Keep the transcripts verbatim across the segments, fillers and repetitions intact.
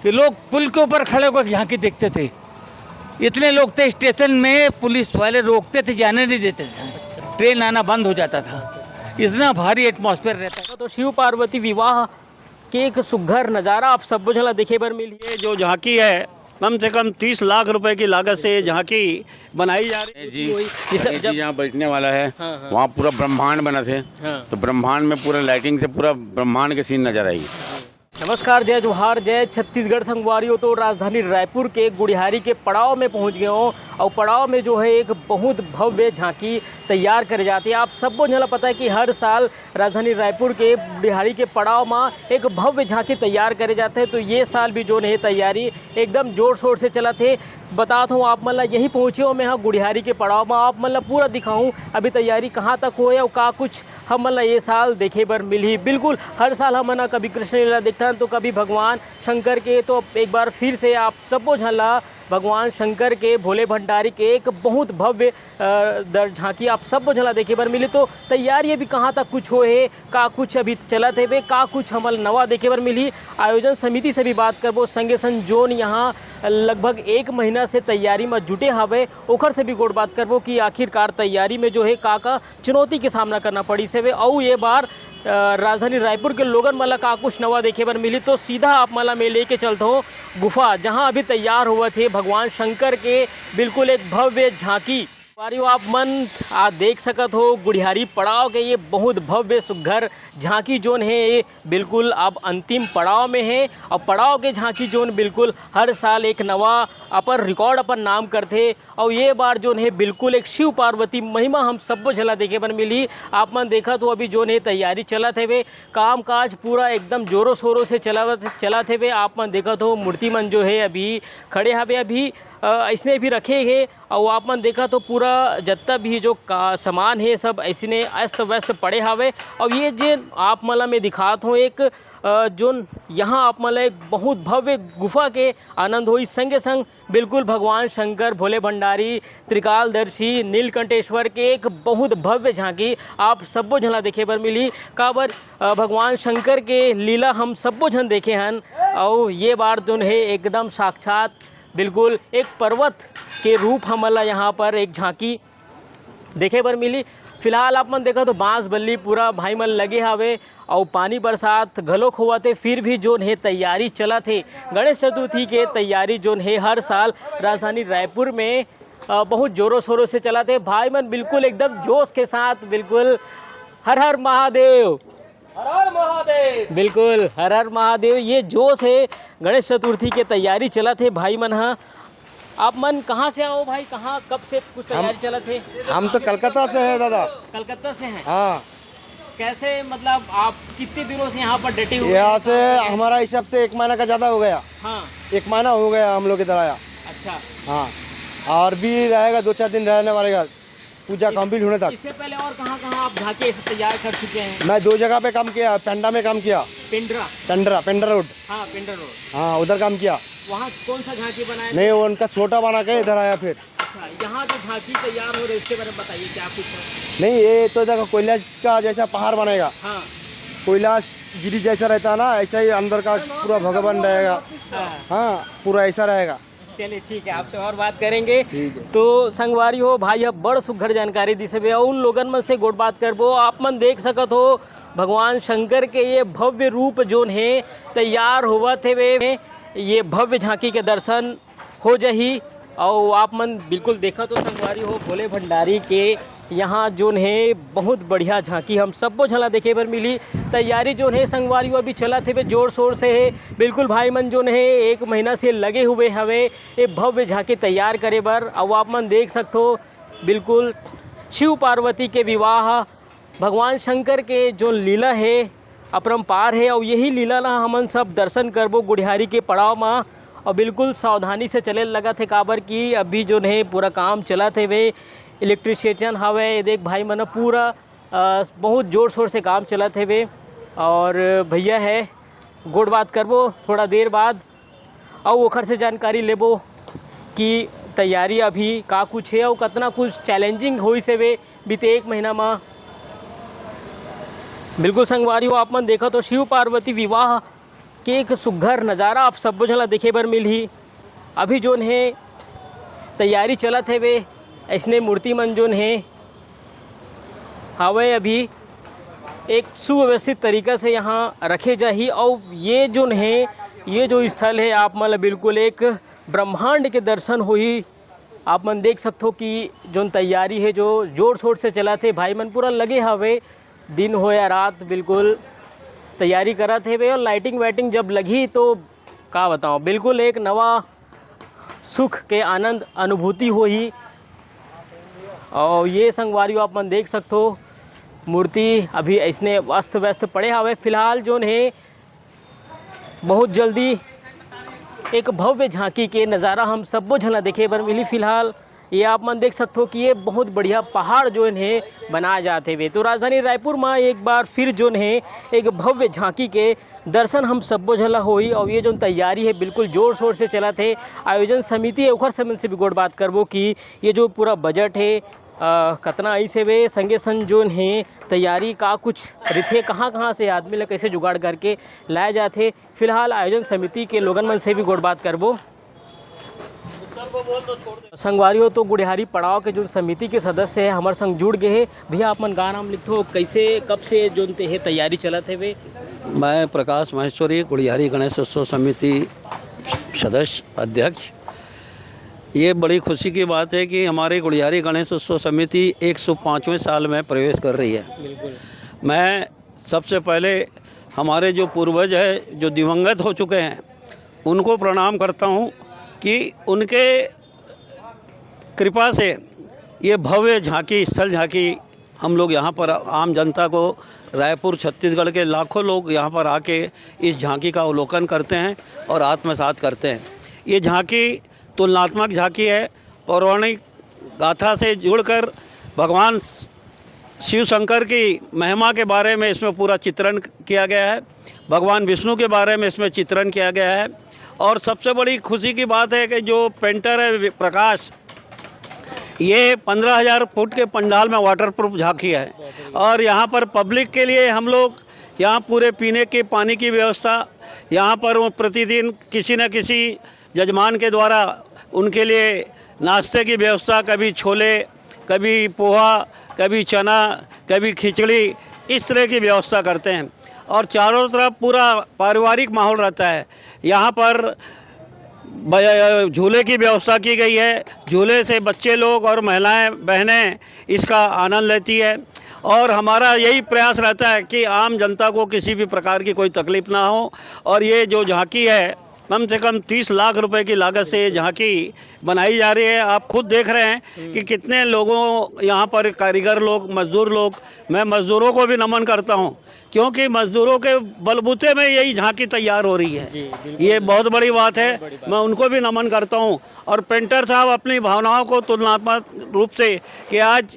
कि लोग पुल के ऊपर खड़े होकर झांकी देखते थे। इतने लोग थे, स्टेशन में पुलिस वाले रोकते थे, जाने नहीं देते थे, ट्रेन आना बंद हो जाता था। इतना भारी एटमॉस्फेयर रहता था। तो शिव पार्वती विवाह के एक सुघर नजारा आप सब्बो झन ला देखे बर मिलही। ये जो झांकी है, कम से कम तीस लाख रुपए की लागत से ये झांकी बनाई जा रही है। जी, ये सब गणेश जी जब यहाँ बैठने वाला है, हाँ, हाँ। वहाँ पूरा ब्रह्मांड बना थे, हाँ। तो ब्रह्मांड में पूरा लाइटिंग से पूरा ब्रह्मांड के सीन नजर आएगी। नमस्कार, जय जोहार, जय छत्तीसगढ़ संगवारी हो। तो राजधानी रायपुर के गुढ़ियारी के पड़ाव में पहुंच गए हो और पड़ाव में जो है एक बहुत भव्य झांकी तैयार करे जाती है। आप सब्बो झन ला पता है कि हर साल राजधानी रायपुर के गुढ़ियारी के पड़ाव में एक भव्य झांकी तैयार करे जाते हैं। तो ये साल भी जो है तैयारी एकदम जोर शोर से चलत हे। बतात हूँ आप मन ला, यहीं पहुँचे हो मैं हा गुढ़ियारी के पड़ाव में, आप मन ला पूरा दिखाऊँ अभी तैयारी कहाँ तक होए अउ का कुछ हमन ला ये साल देखे बर मिलही। बिल्कुल हर साल हमन ह कभी कृष्ण लीला देखथन तो कभी भगवान शंकर के। तो एक बार फिर से आप सब्बो झन ला भगवान शंकर के, भोले भंडारी के एक बहुत भव्य अ, दर झांकी आप सब्बो झन ला देखे बर मिली। तो तैयारी अभी कहाँ तक कुछ होए हे, का कुछ अभी चलत हेबे, का कुछ हमन ला नवा देखे बर मिलही। आयोजन समिति से भी बात करबो, संगे संग जोन यहाँ लगभग एक महीना से तैयारी म जुटे हवे, ओखर से भी गोठ बात करबो कि आखिरकार तैयारी में जो है का का चुनौती के सामना करना पड़िस हवे, अउ ये बार अ, राजधानी रायपुर के लोगन मन ला का कुछ नवा देखे बर मिली। तो सीधा आप मन ला मैं लेके चलत हूँ गुफा, जहाँ अभी तैयार होवत हे भगवान शंकर के बिल्कुल एक भव्य झांकी। संगवारी हो, आप मन आ देख सकत हो गुढ़ियारी पड़ाव के ये बहुत भव्य सुघर झांकी जोन हे, ये बिल्कुल अब अंतिम पड़ाव में हे। और पड़ाव के झांकी जोन बिल्कुल हर साल एक नवा अपन रिकॉर्ड अपन नाम करथे। और ये बार जोन हे बिल्कुल एक शिव पार्वती महिमा हम सब्बो झन ला देखे बर मिलही। आप मन देखत हो अभी जोन हे तैयारी चलत हेवे, काम काज पूरा एकदम जोरों शोरों से चलावत चलत हेवे। आप मन देखत हो मूर्ति मन जो हे अभी खड़े हवे, अभी अ, अइसने भी रखे हे। अउ आप मन देखत हो पूरा जत्ता भी जो का सामान हे सब अइसने अस्त व्यस्त पड़े हवे। अउ ये जे आप मन ला मैं दिखात हूँ एक अ, जोन यहाँ आप मन ला एक बहुत भव्य गुफा के आनंद होई, संगे संग बिल्कुल भगवान शंकर, भोले भंडारी, त्रिकालदर्शी, नीलकंठेश्वर के एक बहुत भव्य झांकी आप सब्बो झन ला देखे बर मिलही। काबर अ, भगवान शंकर के लीला हम सब्बो झन देखे हन, अउ ये बार जोन हे एकदम साक्षात बिल्कुल एक पर्वत के रूप हमन ला यहाँ पर एक झांकी देखे बर मिली। फिलहाल आप मन देखत हो बांस बल्ली पूरा भाई मन लगे हावे अउ पानी बरसात घलोक होवत हे, फिर भी जोन हे तैयारी चलत हे। गणेश चतुर्थी के तैयारी जोन हे हर साल राजधानी रायपुर में अ, बहुत जोरों शोरों से चलत हे। भाई मन बिल्कुल एकदम जोश के साथ बिल्कुल हर हर महादेव। हर हर महादेव। बिल्कुल हर हर महादेव। ये जोश हे गणेश चतुर्थी के तैयारी चलत हे भाई मन ह। आप मन कहाँ से आओ भाई, कहाँ कब से कुछ हम तैयारी चलत हे? हम तो कलकत्ता से है दादा। कलकत्ता से हैं? हाँ। कैसे, मतलब आप कितने दिनों से यहाँ पर डटे हुए यहाँ हैं? से हमारा हिसाब से एक महीना का ज़्यादा हो गया। हाँ। एक महीना हो गया हम लोग इधर आया। अच्छा। हाँ। और भी रहेगा, दो चार दिन रहने वाले का, पूजा इस- कंप्लीट होने तक। इससे पहले और कहाँ कहाँ आप झांकी ऐसे तैयार कर चुके हैं? मैं दो जगह पे काम किया, पेंडा में काम किया। पेंड्रा? पेंड्रा, पेंड्रा रोड। हाँ, पेंड्रा रोड। हाँ, उधर काम किया। वहाँ कौन सा झांकी बनाए थे? नहीं, वो उनका छोटा बना के इधर आया फिर। अच्छा, यहाँ जो झांकी तैयार हो रही है, इसके बारे में बताइए, क्या कुछ है? नहीं, ये तो देखो, कैलाश का जैसा पहाड़ बनेगा। हाँ। कैलाश गिरी जैसा रहता है ना, ऐसा ही अंदर का पूरा भवन रहेगा। हाँ। हाँ, पूरा ऐसा रहेगा। चलिए, ठीक है, आपसे और बात करेंगे। ठीक है। तो संगवारी हो, भाई ह बड़ सुघर जानकारी दिस हवे, अउ उन लोगन मन से गोठ बात करबो। आप मन देख सकत हो, भगवान शंकर के ये भव्य रूप जोन हे, तैयार होवत हेवे, ये भव्य झांकी के दर्शन हो जाही। अउ आप मन बिल्कुल देखत हो संगवारी हो, भोले भंडारी के यहाँ जोन हे बहुत बढ़िया झांकी हम सब्बो झन ला देखे बर मिली। तैयारी जोन हे संगवारी हो अभी चलत हेवे, जोर शोर से हे। बिल्कुल भाई मन जोन हे एक महीना से लगे हुए हवे ये भव्य झांकी तैयार करे बर। अउ आप मन देख सकथो बिल्कुल शिव पार्वती के विवाह भगवान शंकर के जो लीला हे, अपरंपार हे, अउ यही लीला ला हमन सब दर्शन करबो गुढ़ियारी के पड़ाव मा। अउ बिल्कुल सावधानी से चले लगत हे, काबर कि अभी जो हे पूरा काम चलत हेवे, इलेक्ट्रिशियन हवे, ये देख भाई मन पूरा, अ, बहुत जोर शोर से काम चलत हेवे। और भैया हे, गोठ बात करबो थोड़ा देर बाद। अउ ओखर से जानकारी लेबो कि तैयारी अभी का कुछ हे अउ कतना कुछ चैलेंजिंग होइस हेवे बीते एक महीना म। बिल्कुल संगवारी हो, आप मन देखत हो शिव पार्वती विवाह के एक सुघर नज़ारा आप सब्बो झन ला देखे बर मिलही। अभी जोन हे तैयारी चलत हेवे, अइसने मूर्ति मन जोन हे हावय अभी एक सुव्यवस्थित तरीका से यहाँ रखे जाही। अउ ये जोन हे, ये जो स्थल हे, आप मन ला बिल्कुल एक ब्रह्मांड के दर्शन होही। आप मन देख सकथो कि जोन तैयारी हे, जो जोर शोर से चलत हे, भाई मन पूरा लगे हवे, दिन हो या रात, बिल्कुल तैयारी करत हेवे। और लाइटिंग वाइटिंग जब लगही तो का बताओ, बिल्कुल एक नवा सुख के आनंद अनुभूति होही। और ये संगवारी हो, आप मन देख सकथो, मूर्ति अभी अइसने अस्त व्यस्त पड़े हवे। फिलहाल जोन हे, बहुत जल्दी एक भव्य झांकी के नज़ारा हम सब्बो झन ला देखे बर मिली। फिलहाल ये आप मन देख सकथो कि ये बहुत बढ़िया पहाड़ जोन हे बनाए जात हेवे। तो राजधानी रायपुर म एक बार फिर जोन हे एक भव्य झांकी के दर्शन हम सब्बो झन ला होही। और ये जोन तैयारी हे बिल्कुल जोर शोर से चलत हे, आयोजन समिति हे ओखर से मन से भी गोठ बात करबो कि ये जो पूरा बजट हे अ, कतना आइस हेवे, संगे संग जोन हे तैयारी का कुछ रहिथे, कहाँ-कहाँ से आदमी ला कैसे जुगाड़ करके लाया जाथे। फिलहाल आयोजन समिति के लोगन मन से भी गोठ बात करबो। संगवारी हो तो गुढ़ियारी पड़ाव के जोन समिति के सदस्य हे हमर संग जुड़ गए हे। भैया आप मन का नाम लिखथो, कैसे कब से जोन ते हे तैयारी चलत हेवे? मैं प्रकाश महेश्वरी, गुढ़ियारी गणेश उत्सव समिति सदस्य अध्यक्ष। ये बड़ी खुशी की बात है कि हमारी गुढ़ियारी गणेश उत्सव समिति एक सौ पाँचवें साल में प्रवेश कर रही है। बिल्कुल। मैं सबसे पहले हमारे जो पूर्वज है, जो दिवंगत हो चुके हैं, उनको प्रणाम करता हूँ कि उनके कृपा से ये भव्य झांकी, स्थल झांकी, हम लोग यहाँ पर आम जनता को, रायपुर, छत्तीसगढ़ के लाखों लोग यहाँ पर आके इस झांकी का अवलोकन करते हैं और आत्मसात करते हैं। ये झांकी तुलनात्मक झांकी है। पौराणिक गाथा से जुड़कर भगवान शिव शंकर की महिमा के बारे में इसमें पूरा चित्रण किया गया है, भगवान विष्णु के बारे में इसमें चित्रण किया गया है। और सबसे बड़ी खुशी की बात है कि जो पेंटर है वि-, प्रकाश, ये पन्द्रह हज़ार फुट के पंडाल में वाटरप्रूफ झांकी है। और यहाँ पर पब्लिक के लिए हम लोग यहाँ पूरे पीने के पानी की व्यवस्था, यहाँ पर वो प्रतिदिन किसी न किसी जजमान के द्वारा उनके लिए नाश्ते की व्यवस्था, कभी छोले, कभी पोहा, कभी चना, कभी खिचड़ी, इस तरह की व्यवस्था करते हैं। और चारों तरफ पूरा पारिवारिक माहौल रहता है। यहाँ पर ब-, झूले की व्यवस्था की गई है। झूले से बच्चे लोग और महिलाएं, बहनें इसका आनंद लेती है। और हमारा यही प्रयास रहता है कि आम जनता को किसी भी प्रकार की कोई तकलीफ ना हो। और ये जो झांकी है, कम से कम तीस लाख रुपए की लागत से ये झांकी बनाई जा रही है। आप खुद देख रहे हैं कि कितने लोगों, यहाँ पर कारीगर लोग, मजदूर लोग, मैं मजदूरों को भी नमन करता हूँ, क्योंकि मजदूरों के बलबूते में यही झांकी तैयार हो रही है। जी, बिल्कुल। ये बहुत बड़ी बात है। बहुत बड़ी बात। मैं उनको भी नमन करता हूँ। और पेंटर साहब अपनी भावनाओं को तुलनात्मक रूप से कि आज,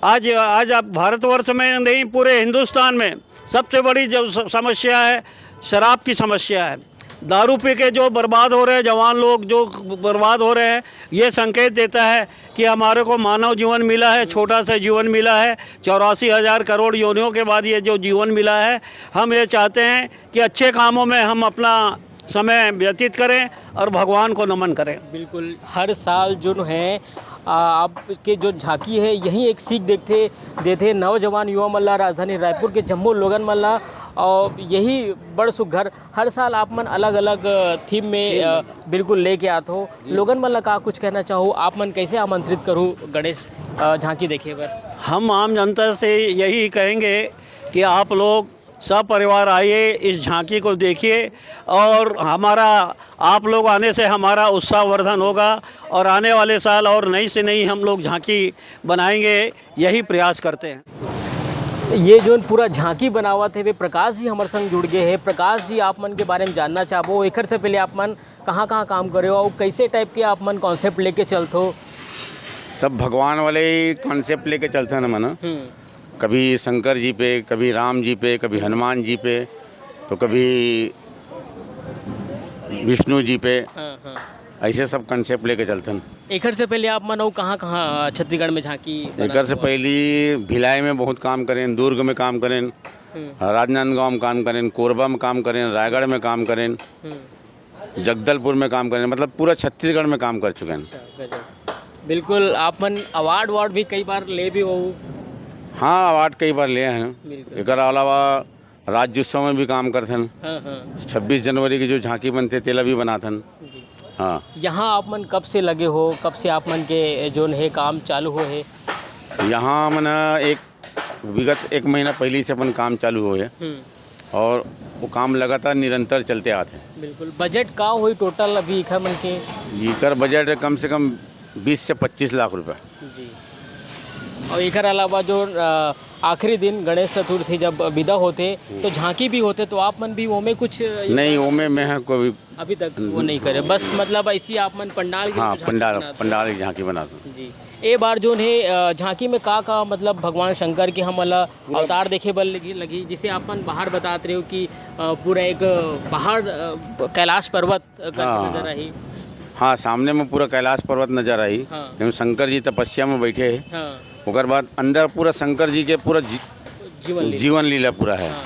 आज, आज आप भारतवर्ष में नहीं, पूरे हिंदुस्तान में सबसे बड़ी जो स-, समस्या है, शराब की समस्या है। दारू पी के जो बर्बाद हो रहे हैं जवान लोग, जो बर्बाद हो रहे हैं, ये संकेत देता है कि हमारे को मानव जीवन मिला है, छोटा सा जीवन मिला है, चौरासी हज़ार करोड़ योनियों के बाद ये जो जीवन मिला है। हम ये चाहते हैं कि अच्छे कामों में हम अपना समय व्यतीत करें और भगवान को नमन करें। बिल्कुल, हर साल जो है, आ, आपके जो झांकी है, यही एक सीख देखते, देते नौजवान युवा मन ला, राजधानी रायपुर के जम्मो लोगन मन ला, और यही बड़ सुघर हर साल आप मन अलग-अलग थीम में, जी। अ, बिल्कुल लेके आत हो। जी। लोगन मन ला का कुछ कहना चाहो, आप मन कैसे आमंत्रित करू गणेश, अ, झांकी देखे बर? हम आम जनता से यही कहेंगे कि आप लोग सपरिवार आइए, इस झांकी को देखिए और हमारा, आप लोग आने से हमारा उत्साहवर्धन होगा और आने वाले साल और नई से नई हम लोग झांकी बनाएंगे, यही प्रयास करते हैं। ये जोन पूरा झांकी बनावत हे, वे प्रकाश जी हमर संग जुड़ गए हैं। प्रकाश जी, आप मन के बारे में जानना चाहबो, एकर से पहले आप मन कहाँ-कहाँ काम करे हो और कैसे टाइप के आप मन कॉन्सेप्ट लेके चलत हो? सब भगवान वाले ही कॉन्सेप्ट लेके चलते हैं मन। हम्म। कभी शंकर जी पे, कभी राम जी पे, कभी हनुमान जी पे, तो कभी विष्णु जी पे। हाँ, हाँ। ऐसे सब कॉन्सेप्ट लेके चलते हैं। एकर से पहले आप मन अउ कहाँ-कहाँ छत्तीसगढ़ में झांकी बनात एकर से हो? पहली भिलाई में बहुत काम करें, दुर्ग में काम करें, हम्म। राजनांदगांव में काम करें, कोरबा में काम करें, रायगढ़ में काम करें, हम्म। जगदलपुर में काम करें, मतलब पूरा छत्तीसगढ़ में काम कर चुके हैं। अच्छा, गजब। बिल्कुल, आप मन अवार्ड वार्ड भी कई बार ले भी हो? हाँ, अवार्ड कई बार ले हैं। बिल्कुल। एकर अलावा राज्योत्सव में भी काम करथन। हाँ, हाँ। छब्बीस जनवरी की जो झांकी बनथे, तेला भी बनाथन। जी। हाँ। यहाँ आप मन कब से लगे हो, कब से आप मन के जोन हे काम चालू हो हे? यहाँ मन एक विगत एक महीना पहले से अपन काम चालू हो हे। हम्म। और वो काम लगातार निरंतर चलते आते हैं। बिल्कुल। बजट का होई टोटल अभी इखर मन के? इकर बजट है कम से कम बीस से पच्चीस लाख रुपया। जी। और एकर अलावा जो, अ, आखिरी दिन गणेश चतुर्थी जब विदा होथे, हम्म। तो झांकी भी होथे, तो आप मन भी ओमे कुछ, अ, नहीं, ओमे मैं कोई अभी तक वो नहीं करे, बस मतलब ऐसी आप मन पंडाल की हाँ, कुछ झांकी पंडाल, बनाते हो। पंडाल की झांकी बनाते हैं। जी। ए बार जोन हे, अ, झांकी में का, का मतलब भगवान शंकर के हमन ला पूरा अवतार देखे बर लगी, लगी, जिसे आप मन बाहर बतात रहे हो कि, अ, पूरा एक पहाड़, अ, कैलाश पर्वत करके हाँ। नजर आही। हाँ, सामने में पूरा कैलाश पर्वत नजर आही। हाँ। जेमे शंकर जी तपस्या में बैठे हैं। हाँ। ओकर बाद अंदर पूरा शंकर जी के पूरा जी-, जीवन लीला। जीवन लीला पूरा है। हाँ।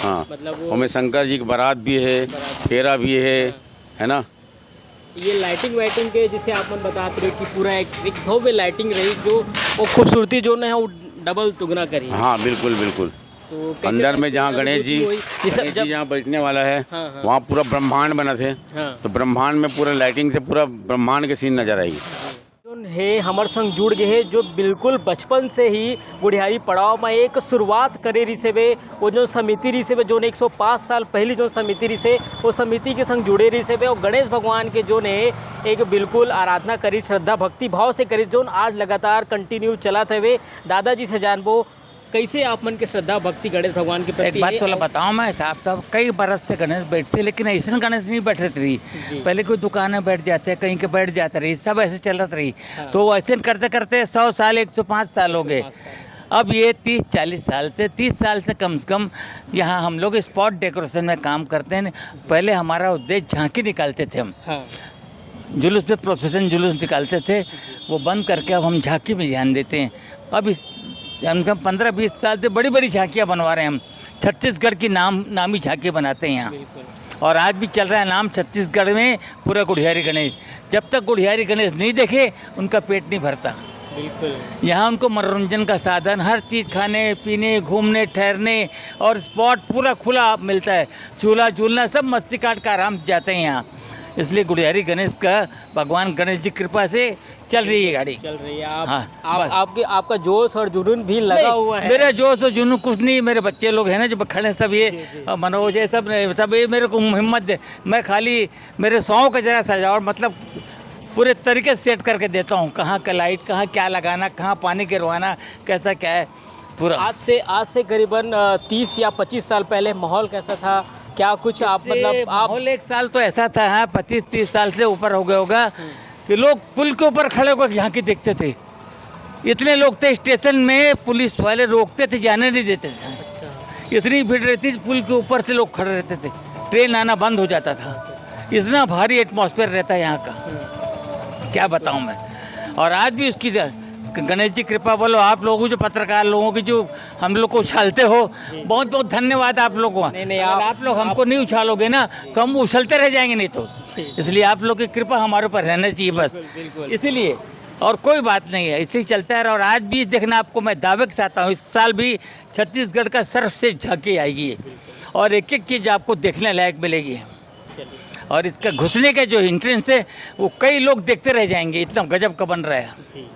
हाँ। मतलब वो ओमे शंकर जी के बारात भी है, बारात। फेरा भी है, हाँ। है ना? ये लाइटिंग वाइटिंग के जैसे आप मन बतात रहे हो कि पूरा एक, एक भव्य लाइटिंग रही, जो वो खूबसूरती जोन हे वो डबल दुगना करी। हाँ, बिल्कुल, बिल्कुल। तो कैसे अंदर में टाइप जहाँ की गणेश जी, अनुभूति हुई? ये सब गणेश जी जब जहाँ बैठने वाला है, हाँ, हाँ। वहाँ पूरा ब्रह्मांड बनथे। हाँ। तो ब्रह्मांड में पूरा लाइटिंग से पूरा ब्रह्मांड के सीन नजर आएगी। जोन हे हमर संग जुड़ गए हे, जो बिल्कुल बचपन से ही गुढ़ियारी पड़ाव में एक शुरुआत करे रिहिस हवे, वो जो समिति रिहिस हवे, जोन एक सौ पाँच साल पहली जो समिति रिहिस हे, वो समिति के संग जुड़े रिहिस हवे, और गणेश भगवान के जोन हे एक बिल्कुल आराधना करी, श्रद्धा भक्ति भाव से करी, जोन आज लगातार कंटिन्यू चलत हवे। दादाजी से जानबो, कैसे आप मन के श्रद्धा भक्ति गणेश भगवान के प्रति एक बात हे? तोला बताओ मैं, साहब, साहब, कई बरस से गणेश बैठते, लेकिन ऐसे गणेश नहीं बैठत रही। जी। पहले कोई दुकान में बैठ जाते, कहीं के बैठ जाते रही, सब ऐसे चलत रही। हाँ। तो ऐसे करते करते सौ साल, एक सौ पाँच साल हो गए। एक सौ पाँच साल। अब ये तीस चालीस साल से, तीस साल से कम से कम यहाँ हम लोग स्पॉट डेकोरेशन में काम करते हैं। पहले हमारा उद्देश्य झांकी निकालते थे हम। हाँ। जुलूस में, प्रोसेशन जुलूस निकालते थे, वो बंद करके अब हम झांकी में ध्यान देते हैं। अब इस, हम कम पन्द्रह बीस साल से बड़ी-बड़ी झांकियाँ बनवा रहे हैं हम। छत्तीसगढ़ की नाम, नामी झांकी बनाते हैं यहाँ। बिल्कुल। और आज भी चल रहा है नाम छत्तीसगढ़ में पूरा गुढ़ियारी गणेश। जब तक गुढ़ियारी गणेश नहीं देखे, उनका पेट नहीं भरता। बिल्कुल। यहाँ उनको मनोरंजन का साधन, हर चीज़ खाने, पीने, घूमने, ठहरने और स्पॉट पूरा खुला मिलता है। झूला झूलना, सब मस्ती काट के आराम से जाते हैं यहाँ। इसलिए गुढ़ियारी गणेश का, भगवान गणेश जी की कृपा से चल रही है गाड़ी। चल रही है। आप, हाँ, आप, बस। आपके, आपका जोश और जुनून भी लगा नहीं, हुआ है। मेरा जोश और जुनून कुछ नहीं, मेरे बच्चे लोग हैं ना जो खड़े हैं सब ये, जी, जी। अ, मनोज है सब, सब ये मेरे को हिम्मत दे। मैं खाली मेरे शौक है जरा सा और मतलब पूरे तरीके से सेट करके देता हूँ, कहाँ का लाइट, कहाँ क्या लगाना, कहाँ पानी गिरवाना, कैसा क्या है पूरा। आज से, आज से करीबन, अ, तीस या पच्चीस साल पहले माहौल कैसा था? क्या कुछ आप, इससे मतलब, आप माहौल एक साल तो ऐसा था, हाँ, पच्चीस तीस साल से ऊपर हो गया होगा, हम्म। कि लोग पुल के ऊपर खड़े होकर झांकी देखते थे। इतने लोग थे, स्टेशन में पुलिस वाले रोकते थे, जाने नहीं देते थे। अच्छा। इतनी भीड़ रहती थी, पुल के ऊपर से लोग खड़े रहते थे, ट्रेन आना बंद हो जाता था। इतना भारी एटमॉस्फेयर रहता है यहाँ का, हम्म। क्या बताऊँ मैं। और आज भी उसकी ज-, गणेश जी कृपा बोलो, आप लोगों, जो पत्रकार लोगों की, जो हम लोग को उछालते हो, जी। बहुत बहुत धन्यवाद आप लोगों का। नहीं, नहीं, अगर आप आप लोग हमको आप नहीं उछालोगे ना, जी। तो हम उछलते रह जाएंगे नहीं तो। जी। इसलिए आप लोग की कृपा हमारे ऊपर रहना चाहिए बस। बिल्कुल, बिल्कुल। इसीलिए, और कोई बात नहीं है, इससे ही चलता है। और आज भी देखना, आपको मैं दावे के साथ हूँ, इस साल भी छत्तीसगढ़ का सर्वश्रेष्ठ झांकी आएगी। बिल्कुल। और एक एक चीज़ आपको देखने लायक मिलेगी। चलिए। और इसका घुसने का जो एंट्रेंस है, वो कई लोग देखते रह जाएंगे, इतना गजब का बन रहा है। जी।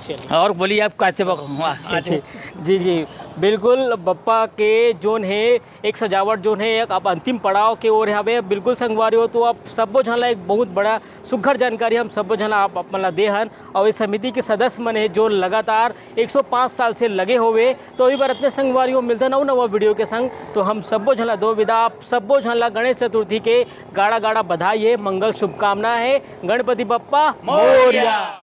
चलिए। और बोलिए, आप कैसे बक-, वाह, जी, आज जी। जी, जी। बिल्कुल, बप्पा के जोन हे, एक सजावट जोन हे, एक अब अंतिम पड़ाव के ओर हवे। बिल्कुल संगवारी हो, तो आप सब्बो झन ला एक बहुत बड़ा सुघर जानकारी हम सब्बो झन आप अपन ला दे हन। और इस समिति के सदस्य मन हे, जो लगातार एक सौ पाँच साल से लगे होवे। तो अभी बर अतने संगवारी हो, मिलथन अउ नवा वीडियो के संग। तो हम सब्बो झन ला दो विदा, आप सब्बो झन ला गणेश चतुर्थी के गाड़ा गाड़ा बधाई हे, मंगल शुभकामना हे। गणपति बप्पा मोरया।